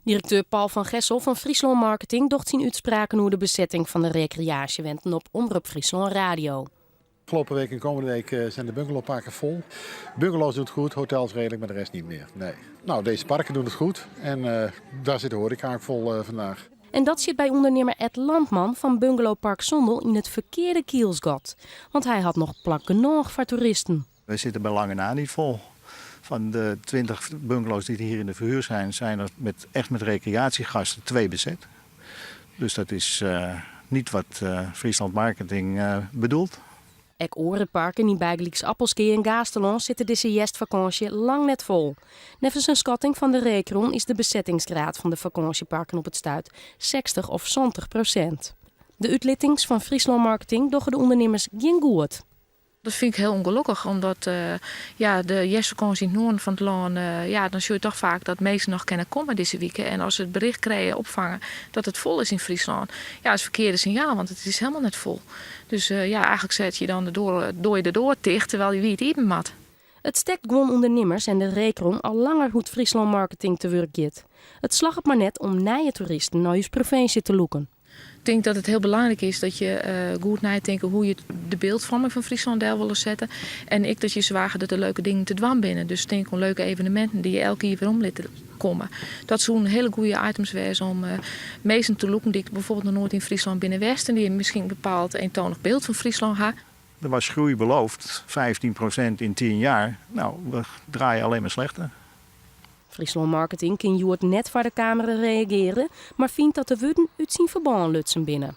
Direkteur Paul van Gessel fan Fryslân Marketing docht syn útspraken oer de besetting fan de rekreaasjewenten op Omrop Fryslân Radio. Afgelopen week en komende week zijn de bungalowparken vol. Bungalows doen het goed, hotels redelijk, maar de rest niet meer. Nee. Nou, deze parken doen het goed en daar zit de horeca ook vol vandaag. En dat sit by ûndernimmer Ed Landman fan bungalowpark Sondel yn it ferkearde kielsgat. Want hy hat noch plak genôch foar toeristen. Wij zitten bij lange na niet vol. Van de 20 bungalows die hier in de verhuur zijn, zijn er echt met recreatiegasten twee bezet. Dus dat is niet wat Friesland Marketing bedoelt. Ek oare parken yn bygelyks Appelskea en Gaasterlân sitte dizze hjerstfakânsje lang net fol. Neffens in skatting fan de Recron is de besettingsgraad fan de fakânsjeparken op it stuit 60 of 70 prosint. De útlittings fan Fryslân Marketing dogge de ûndernimmers gjin goed. Dat fyn ik hiel ûngelokkich, omdat ja, de hjerstfakânsje yn it noarden fan it lân, ja, dan sjoch je toch faak dat minsken noch kinne komme dizze wike. En as se it bericht krije, opfange, dat it fol is yn Fryslân, ja, is ferkearde sinjaal, want it is helemaal net fol. Dus ja, eigenlik set je dan de doar, doar je de doar ticht terwyl je wiid iepen moat. It stekt guon ûndernimmers en de Recron al langer hoe't Fryslân Marketing te wurk giet. It slagget mar net om nije toeristen nei ús provinsje te lûken. Ik tink dat it hiel belangryk is dat je goed neitinke hoe je de byldfoarming fan Fryslân del wolle sette. En ek dat je soargje dat der leuke dingen te dwaan binne. Dus tink oan leuke eveneminten dy't je elk jier werom litte komme. Dat soene hiele goede items wêze om minsken te lûken dy't bijvoorbeeld noch noait yn Fryslân binne west en dy't miskien in bepaald eentonig byld fan Fryslân ha. Er was groei beloofd, 15% in 10 jaar. Nou, we draaien alleen maar slechter. Fryslân Marketing kin hjoed net foar de kamera reagearje, mar fynt dat de wurden út syn ferbân lutsen binne.